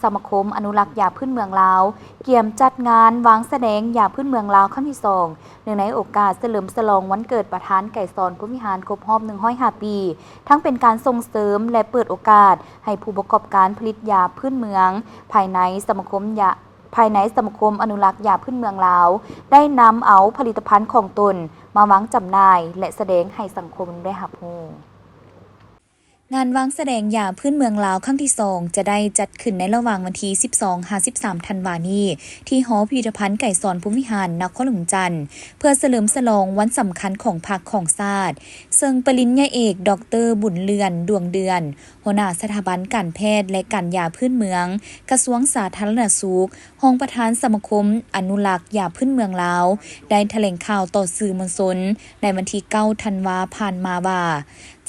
ສະມາຄົມອະນຸລັກຢາພື້ນເມືອງລາວ ກຽມຈັດງານວາງສະແດງຢາພື້ນເມືອງລາວຄັ້ງທີສອງ ເນື່ອງໃນໂອກາດສະເຫຼີມສະຫຼອງວັນເກີດປະທານໄກສອນ ພົມວິຫານ ຄົບຮອບໜຶ່ງຮ້ອຍຫ້າປີ, ທັງເປັນການສົ່ງເສີມ ແລະ ເປີດໂອກາດໃຫ້ຜູ້ປະກອບການຜະລິດຢາພື້ນເມືອງ ພາຍໃນສະມາຄົມຢາ ພາຍໃນສະມາຄົມອະນຸລັກຢາພື້ນເມືອງລາວ ໄດ້ນຳເອົາຜະລິດຕະພັນຂອງຕົນມາວາງຈຳໜ່າຍ ແລະ ສະແດງໃຫ້ສັງຄົມໄດ້ຮັບຮູ້. ງານວາງສະແດງຢາພື້ນເມືອງລາວຄັ້ງທີສອງ ຈະໄດ້ຈັດຂຶ້ນໃນລະຫວ່າງວັນທີສິບສອງ ຫາ ສິບສາມ ທັນວານີ້ ທີ່ຫໍພິພິທະພັນໄກສອນ ພົມວິຫານ ນະຄອນຫຼວງວຽງຈັນ ເພື່ອສະເຫຼີມສະຫຼອງວັນສຳຄັນຂອງພັກຂອງຊາດ, ເຊິ່ງປະລິນຍາເອກ ດອກເຕີ ບຸນເລື່ອນ ດວງເດືອນ ຫົວໜ້າສະຖາບັນການແພດ ແລະ ການຢາພື້ນເມືອງ ກະຊວງສາທາລະນະສຸກ, ຮອງປະທານສະມາຄົມອະນຸລັກຢາພື້ນເມືອງລາວ ໄດ້ຖະແຫຼງຂ່າວຕໍ່ສື່ມວນຊົນໃນວັນທີເກົ້າ ທັນວາຜ່ານມາວ່າ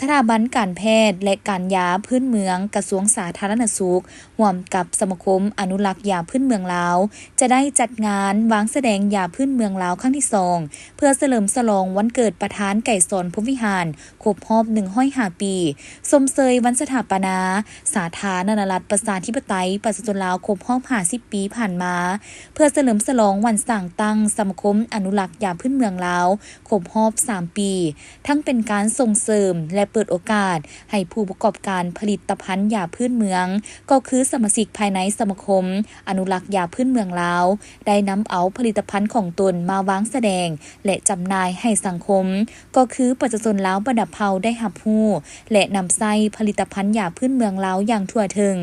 ສະຖາບັນການແພດ ແລະ ການຢາພື້ນເມືອງ ກະຊວງສາທາລະນະສຸກ ຮ່ວມກັບສະມາຄົມອະນຸລັກຢາພື້ນເມືອງລາວ ຈະໄດ້ຈັດງານວາງສະແດງຢາພື້ນເມືອງລາວຄັ້ງທີສອງ ເພື່ອສະເຫຼີມສະຫຼອງວັນເກີດປະທານໄກສອນ ພົມວິຫານ ຄົບຮອບໜຶ່ງຮ້ອຍຫ້າປີ, ຊົມເຊີຍວັນສະຖາປະນາສາທາລະນະລັດ ປະຊາທິປະໄຕ ປະຊາຊົນລາວ ຄົບຮອບຫ້າສິບປີຜ່ານມາ, ເພື່ອສະເຫຼີມສະຫຼອງວັນສ້າງຕັ້ງສະມາຄົມອະນຸລັກຢາພື້ນເມືອງລາວ ຄົບຮອບສາມປີ, ທັງເປັນການສົ່ງເສີມ ແລະ ເປີດໂອກາດໃຫ້ຜູ້ປະກອບການຜະລິດຕະພັນຢາພື້ນເມືອງ ກໍຄືສະມາຊິກພາຍໃນສະມາຄົມອະນຸລັກຢາພື້ນເມືອງລາວ ໄດ້ນຳເອົາຜະລິດຕະພັນຂອງຕົນມາວາງສະແດງ ແລະ ຈຳໜ່າຍໃຫ້ສັງຄົມ ກໍຄືປະຊາຊົນລາວບັນດາເຜົ່າໄດ້ຮັບຮູ້ ແລະ ນຳໃຊ້ຜະລິດຕະພັນຢາພື້ນເມືອງລາວຢ່າງທົ່ວເຖິງ.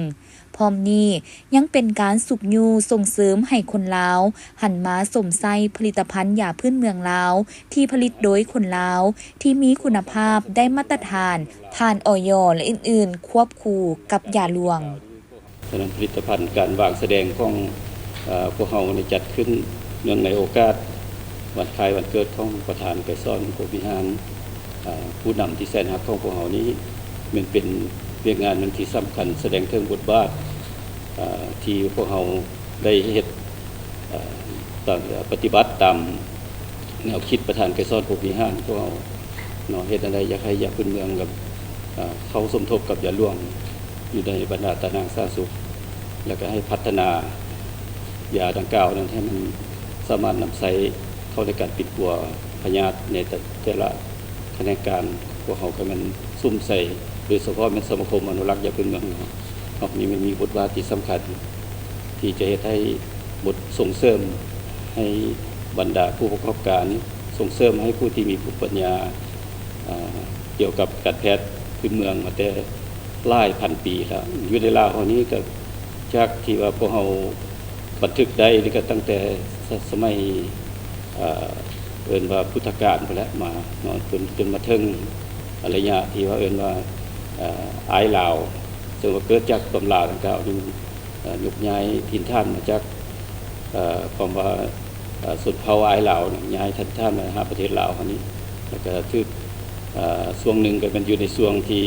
ພ້ອມນີ້ຍັງເປັນການຊຸກຍູ້ສົ່ງເສີມໃຫ້ຄົນລາວຫັນມາຊົມໃຊ້ຜະລິດຕະພັນຢາພື້ນເມືອງລາວ ທີ່ຜະລິດໂດຍຄົນລາວ ທີ່ມີຄຸນນະພາບໄດ້ມາດຕະຖານຜ່ານ ອອຍ ແລະ ອື່ນໆ ຄວບຄູ່ກັບຢາຫຼວງ. ສະນັ້ນ ຜະລິດຕະພັນການວາງສະແດງຂອງ ເອີ ພວກເຮົາໄດ້ຈັດຂຶ້ນເນື່ອງໃນໂອກາດວັນຄ້າຍວັນເກີດຂອງປະທານໄກສອນ ພົມວິຫານ ເອີ ຜູ້ນຳທີ່ແສນຮັກຂອງພວກເຮົານີ້ ແມ່ນເປັນວຽກງານໜຶ່ງທີ່ສຳຄັນ ສະແດງເຖິງບົດບາດ ເອີ ທີ່ພວກເຮົາໄດ້ເຮັດ ເອີ ຕາມ ປະຕິບັດຕາມແນວຄິດປະທານໄກສອນ ພົມວິຫານ ພວກເຮົາ ເນາະ ເຮັດແນວໃດຢາກໃຫ້ຢາພື້ນເມືອງກັບ ເອີ ເຂົ້າສົມທົບກັບຢາຫຼວງຢູ່ໃນບັນດາຕາໜ່າງສາທາລະນະສຸກ ແລ້ວກໍໃຫ້ພັດທະນາຢາດັ່ງກ່າວນັ້ນ ໃຫ້ມັນສາມາດນຳໃຊ້ເຂົ້າໃນການປິ່ນປົວພະຍາດໃນແຕ່ ແຕ່ລະຂະແໜງການ. ພວກເຮົາກໍແມ່ນສຸມໃສ່ ໂດຍສະເພາະແມ່ນສະມາຄົມອະນຸລັກຢາພື້ນເມືອງເຮົາ ເນາະ ນີ້ມັນມີບົດບາດທີ່ສຳຄັນ ທີ່ຈະເຮັດໃຫ້ບົດສົ່ງເສີມໃຫ້ບັນດາຜູ້ປະກອບການ ສົ່ງເສີມໃຫ້ຜູ້ທີ່ມີພູມປັນຍາ ອ່າ ກ່ຽວກັບການແພດພື້ນເມືອງມາແຕ່ຫຼາຍພັນປີແລ້ວ. ຢູ່ໃນລາວເຮົານີ້ກໍ ຈາກທີ່ວ່າພວກເຮົາບັນທຶກໄດ້ນີ້ກໍຕັ້ງແຕ່ສະ ສະໄໝ ເອີ ເອີ້ນວ່າພຸດທະການພຸ້ນແຫຼະມາເນາະ ຈົນ ຈົນມາເຖິງໄລຍະທີ່ວ່າເອີ້ນວ່າ ເອີ ອ້າຍລາວ ເຊິ່ງວ່າເກີດຈາກຕຳລາດັ່ງກ່າວນີ້ ເອີ ຍົກຍ້າຍຖິ່ນຖານມາຈາກ ເອີ ຄວາມວ່າ ເອີ ຊົນເຜົ່າອ້າຍລາວນີ້ ຍ້າຍຖິ່ນຖານມາຫາປະເທດລາວເຮົານີ້ ແລ້ວກໍຖືກ ເອີ ຊ່ວງໜຶ່ງກໍແມ່ນຢູ່ໃນຊ່ວງທີ່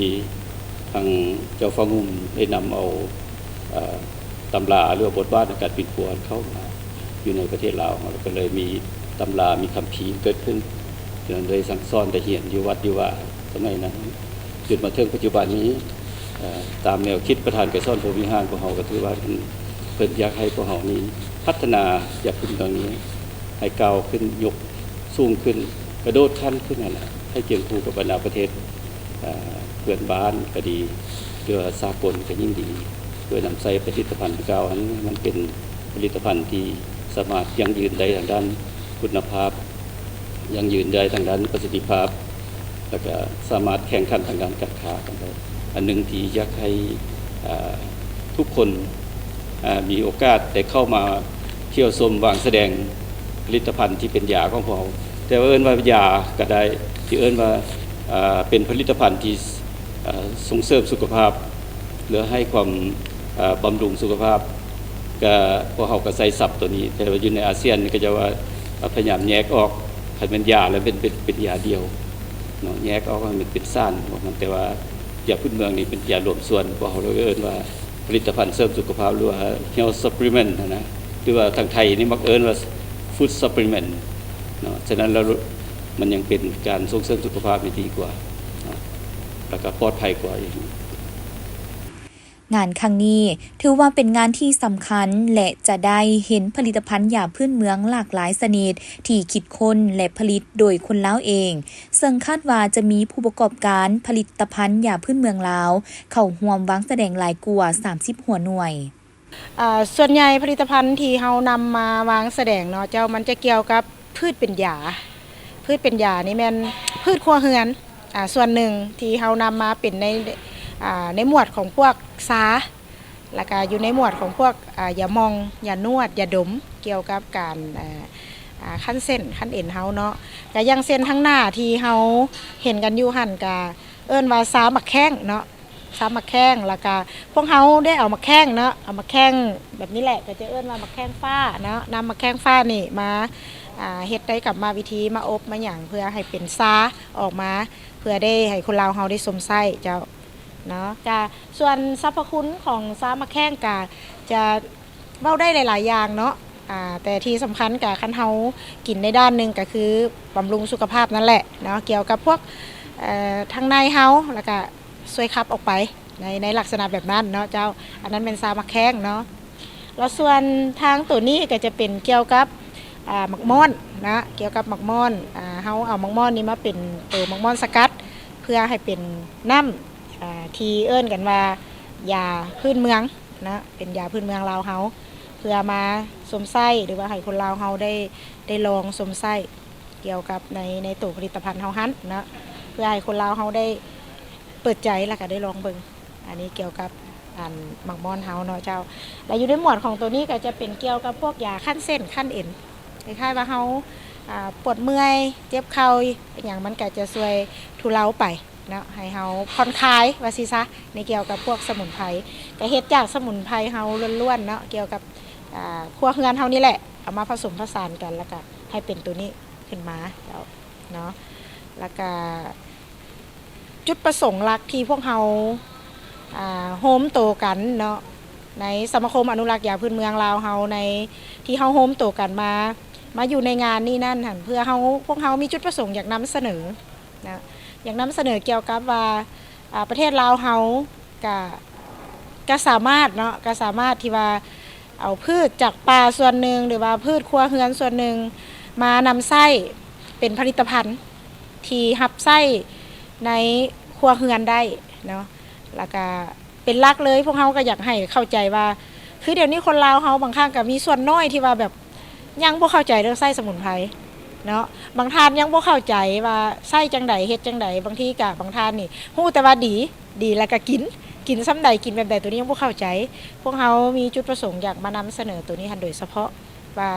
ທາງເຈົ້າຟ້າງຸ່ມໄດ້ນຳເອົາ ເອີ ຕຳລາ ຫຼືວ່າບົດບາດໃນການປິ່ນປົວເຂົ້າມາຢູ່ໃນປະເທດລາວເຮົາ ແລ້ວກໍເລີຍມີຕຳລາ ມີຄຳພີເກີດຂຶ້ນ ຈະໄດ້ສັ່ງສອນໄດ້ຮຽນຢູ່ວັດຢູ່ວາສະໄໝນັ້ນ. ຈົນມາເຖິງປັດຈຸບັນນີ້ ເອີ ຕາມແນວຄິດປະທານໄກສອນ ພົມວິຫານ ພວກເຮົາກໍຖືວ່າເພິ່ນ ເພິ່ນຢາກໃຫ້ພວກເຮົານີ້ພັດທະນາຢາພື້ນເມືອງນີ້ໃຫ້ກ້າວຂຶ້ນ ຍົກສູງຂຶ້ນ ກະໂດດຂັ້ນຂຶ້ນຫັ້ນແຫຼະ ໃຫ້ຄຽງຄູ່ກັບບັນດາປະເທດ ເອີ ເພື່ອນບ້ານກໍດີ ຫຼືວ່າສາກົນກໍຍິ່ງດີ ເພື່ອນຳໃຊ້ຜະລິດຕະພັນດັ່ງກ່າວນັ້ນ ມັນເປັນຜະລິດຕະພັນທີ່ສາມາດຢັ້ງຢືນໄດ້ທາງດ້ານຄຸນນະພາບ ຢັ້ງຢືນໄດ້ທາງດ້ານປະສິດທິພາບ ແລ້ວກະສາມາດແຂ່ງຂັນທາງດ້ານການຄ້າກັນໄດ້. ອັນໜຶ່ງທີ່ຢາກໃຫ້ ເອີ ທຸກຄົນ ເອີ ມີໂອກາດໄດ້ເຂົ້າມາທ່ຽວຊົມວາງສະແດງຜະລິດຕະພັນທີ່ເປັນຢາຂອງພວກເຮົາ ແຕ່ວ່າເອີ້ນວ່າຢາກໍໄດ້ ຊິເອີ້ນວ່າ ເອີ ເປັນຜະລິດຕະພັນທີ່ ເອີ ສົ່ງເສີມສຸຂະພາບ ຫຼືໃຫ້ຄວາມ ເອີ ບຳລຸງສຸຂະພາບ ກະ ພວກເຮົາກໍໃຊ້ສັບໂຕນີ້ ແຕ່ວ່າຢູ່ໃນອາຊຽນນີ້ກໍຈະວ່າ ພະຍາຍາມແຍກອອກ ຄັນແມ່ນຢາແລ້ວເປັນ ເປັນ ເປັນຢາດຽວເນາະ ແຍກອອກໃຫ້ມັນເປັນສານຂອງມັນ ແຕ່ວ່າຢາພື້ນເມືອງນີ້ເປັນຢາລວມສ່ວນ ພວກເຮົາເລີຍເອີ້ນວ່າຜະລິດຕະພັນເສີມສຸຂະພາບ ຫຼືວ່າ health supplement ຫັ້ນນະ ຫຼືວ່າທາງໄທນີ້ມັກເອີ້ນວ່າ food supplement ເນາະ. ສະນັ້ນແລ້ວມັນຍັງເປັນການສົ່ງເສີມສຸຂະພາບທີ່ດີກວ່າເນາະ ແລ້ວກໍປອດໄພກວ່າອີກ. ງານຄັ້ງນີ້ຖືວ່າເປັນງານທີ່ສຳຄັນ ແລະ ຈະໄດ້ເຫັນຜະລິດຕະພັນຢາພື້ນເມືອງຫຼາກຫຼາຍຊະນິດທີ່ຄິດຄົ້ນ ແລະ ຜະລິດໂດຍຄົນລາວເອງ, ເຊິ່ງຄາດວ່າຈະມີຜູ້ປະກອບການຜະລິດຕະພັນຢາພື້ນເມືອງລາວເຂົ້າຮ່ວມວາງສະແດງຫຼາຍກວ່າສາມສິບຫົວໜ່ວຍ. ອາ ສ່ວນໃຫຍ່ຜະລິດຕະພັນທີ່ເຮົານຳມາວາງສະແດງເນາະເຈົ້າ ມັນຈະກ່ຽວກັບພືດເປັນຢາ. ພືດເປັນຢານີ້ແມ່ນພືດຄົວເຮືອນ ອາ ສ່ວນໜຶ່ງທີ່ເຮົານຳມາເປັນໃນ ອາ ໃນໝວດຂອງພວກຊາ ແລ້ວກະຢູ່ໃນໝວດຂອງພວກ ອາ ຢາໝ່ອງ ຢານວດ ຢາດົມ ກ່ຽວກັບການ ອາ ອາ ຂັ້ນເສັ້ນ ຂັ້ນເອັນເຮົາເນາະ. ກະຢ່າງເຊັ່ນທາງໜ້າທີ່ເຮົາເຫັນກັນຢູ່ຫັ້ນ ກະເອີ້ນວ່າຊາໝາກແຂ້ງເນາະ. ຊາໝາກແຂ້ງ ແລ້ວກະພວກເຮົາໄດ້ເອົາໝາກແຂ້ງເນາະ ເອົາໝາກແຂ້ງແບບນີ້ແຫຼະ ກໍຈະເອີ້ນວ່າໝາກແຂ້ງຟ້າເນາະ. ນຳໝາກແຂ້ງຟ້ານີ້ມາ ອາ ເຮັດໃນກຳມະວິທີ ມາອົບມາຫຍັງ ເພື່ອໃຫ້ເປັນຊາອອກມາ ເພື່ອໄດ້ໃຫ້ຄົນລາວເຮົາໄດ້ຊົມໃຊ້ເຈົ້າເນາະ. ກະສ່ວນສັບພະຄຸນຂອງຊາໝາກແຂ້ງກະຈະ ເວົ້າໄດ້ຫຼາຍໆຢ່າງເນາະ ອາ ແຕ່ທີ່ສຳຄັນກະຄັນເຮົາກິນໃນດ້ານໜຶ່ງກະຄືບຳລຸງສຸຂະພາບນັ້ນແຫຼະເນາະ ກ່ຽວກັບພວກ ເອີ ທາງໃນເຮົາ ແລ້ວກະຊ່ວຍຂັບອອກໄປ ໃນ ໃນລັກສະນະແບບນັ້ນເນາະເຈົ້າ. ອັນນັ້ນແມ່ນຊາໝາກແຂ້ງເນາະ. ແລ້ວສ່ວນທາງໂຕນີ້ກະຈະເປັນກ່ຽວກັບ ອາ ໝາກມ່ອນນະ ກ່ຽວກັບໝາກມ່ອນ ອາ ເຮົາເອົາໝາກມ່ອນນີ້ມາເປັນໂຕໝາກມ່ອນສະກັດ ເພື່ອໃຫ້ເປັນນ້ຳ ອາ ທີ່ເອີ້ນກັນວ່າຢາພື້ນເມືອງ ນະ ເປັນຢາພື້ນເມືອງລາວເຮົາ ເພື່ອມາຊົມໃຊ້ ຫຼືວ່າໃຫ້ຄົນລາວເຮົາໄດ້ ໄດ້ລອງຊົມໃຊ້ ກ່ຽວກັບໃນ ໃນໂຕຜະລິດຕະພັນເຮົາຫັ້ນເນາະ ເພື່ອໃຫ້ຄົນລາວເຮົາໄດ້ເປີດໃຈ ແລ້ວກະໄດ້ລອງເບິ່ງ. ອັນນີ້ກ່ຽວກັບ ອັນ ໝາກມ່ອນເຮົາເນາະເຈົ້າ. ແລ້ວຢູ່ໃນໝວດຂອງໂຕນີ້ກະຈະເປັນກ່ຽວກັບພວກຢາຂັ້ນເສັ້ນ ຂັ້ນເອັນ ຄ້າຍໆວ່າເຮົາ ອາ ປວດເມື່ອຍ ເຈັບເຂົ່າ ເປັນຫຍັງ ມັນກະຈະຊ່ວຍທຸເລົາໄປ ເນາະ ໃຫ້ເຮົາຜ່ອນຄາຍວ່າຊີ້ຊະ ໃນກ່ຽວກັບພວກສະໝຸນໄພ ກະເຮັດຈາກສະໝຸນໄພເຮົາລ້ວນໆເນາະ ກ່ຽວກັບ ອາ ຄົວເຮືອນເຮົານີ້ແຫຼະ ເອົາມາຜະສົມຜະສານກັນ ແລ້ວກະໃຫ້ເປັນໂຕນີ້ຂຶ້ນມາເຈົ້າເນາະ. ແລ້ວກະຈຸດປະສົງຫຼັກທີ່ພວກເຮົາ ອາ ໂຮມໂຕກັນເນາະ ໃນສະມາຄົມອະນຸລັກຢາພື້ນເມືອງລາວເຮົາ ໃນທີ່ເຮົາໂຮມໂຕກັນມາ ມາຢູ່ໃນງານນີ້ນັ້ນຫັ້ນ ເພື່ອເຮົາ ພວກເຮົາມີຈຸດປະສົງຢາກນຳສະເໜີ ນະ ຢາກນຳສະເໜີກ່ຽວກັບວ່າ ອາ ປະເທດລາວເຮົາກະ ກະສາມາດເນາະ ກະສາມາດທີ່ວ່າເອົາພືດຈາກປ່າສ່ວນໜຶ່ງ ຫຼືວ່າພືດຄົວເຮືອນສ່ວນໜຶ່ງ ມານຳໃຊ້ເປັນຜະລິດຕະພັນທີ່ຮັບໃຊ້ໃນຄົວເຮືອນໄດ້ເນາະ. ແລ້ວກະເປັນຫຼັກເລີຍ ພວກເຮົາກະຢາກໃຫ້ເຂົ້າໃຈວ່າ ຄືດຽວນີ້ຄົນລາວເຮົາບາງຄັ້ງກະມີສ່ວນນ້ອຍທີ່ວ່າແບບ ຍັງບໍ່ເຂົ້າໃຈເລື່ອງໃຊ້ສະໝຸນໄພເນາະ ບາງທ່ານຍັງບໍ່ເຂົ້າໃຈວ່າໃຊ້ຈັ່ງໃດ ເຮັດຈັ່ງໃດ. ບາງທີກະບາງທ່ານນີ້ຮູ້ແຕ່ວ່າດີ ດີແລ້ວກະກິນ ກິນສ່ຳໃດ ກິນແບບໃດ ໂຕນີ້ຍັງບໍ່ເຂົ້າໃຈ. ພວກເຮົາມີຈຸດປະສົງຢາກມານຳສະເໜີໂຕນີ້ຫັ້ນໂດຍສະເພາະ ວ່າ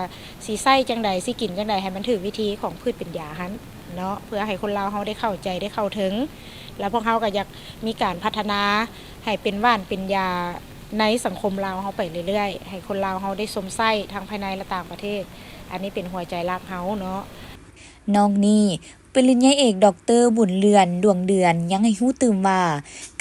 ຊິໃຊ້ຈັ່ງໃດ ຊິກິນຈັ່ງໃດໃຫ້ມັນຖືກວິທີຂອງພືດເປັນຢາຫັ້ນເນາະ ເພື່ອໃຫ້ຄົນລາວເຮົາໄດ້ເຂົ້າໃຈ ໄດ້ເຂົ້າເຖິງ ແລ້ວພວກເຮົາກະຢາກມີການພັດທະນາ ໃຫ້ເປັນຫວ່ານເປັນຢາໃນສັງຄົມລາວເຮົາໄປເລື້ອຍໆ ໃຫ້ຄົນລາວເຮົາໄດ້ຊົມໃຊ້ທັງພາຍໃນ ແລະ ຕ່າງປະເທດ. ອັນນີ້ເປັນຫົວໃຈຫຼັກເຮົາເນາະ. ນອກນີ້ ປະລິນຍາເອກ ດອກເຕີ ບຸນເລື່ອນ ດວງເດືອນ ຍັງໃຫ້ຮູ້ຕື່ມວ່າ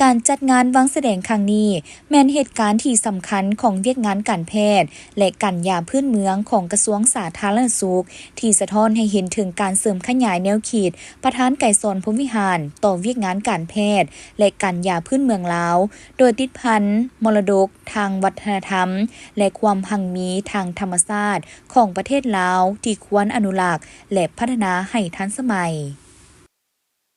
ການຈັດງານວາງສະແດງຄັ້ງນີ້ ແມ່ນເຫດການທີ່ສຳຄັນຂອງວຽກງານການແພດ ແລະ ການຢາພື້ນເມືອງຂອງກະຊວງສາທາລະນະສຸກ ທີ່ສະທ້ອນໃຫ້ເຫັນເຖິງການເສີມຂະຫຍາຍແນວຄິດ ປະທານໄກສອນ ພົມວິຫານ ຕໍ່ວຽກງານການແພດ ແລະ ການຢາພື້ນເມືອງລາວ ໂດຍຕິດພັນມໍລະດົກທາງວັດທະນະທຳ ແລະ ຄວາມຮັ່ງມີທາງທຳມະຊາດຂອງປະເທດລາວ ທີ່ຄວນອະນຸລັກ ແລະ ພັດທະນາໃຫ້ທັນສະໄໝ.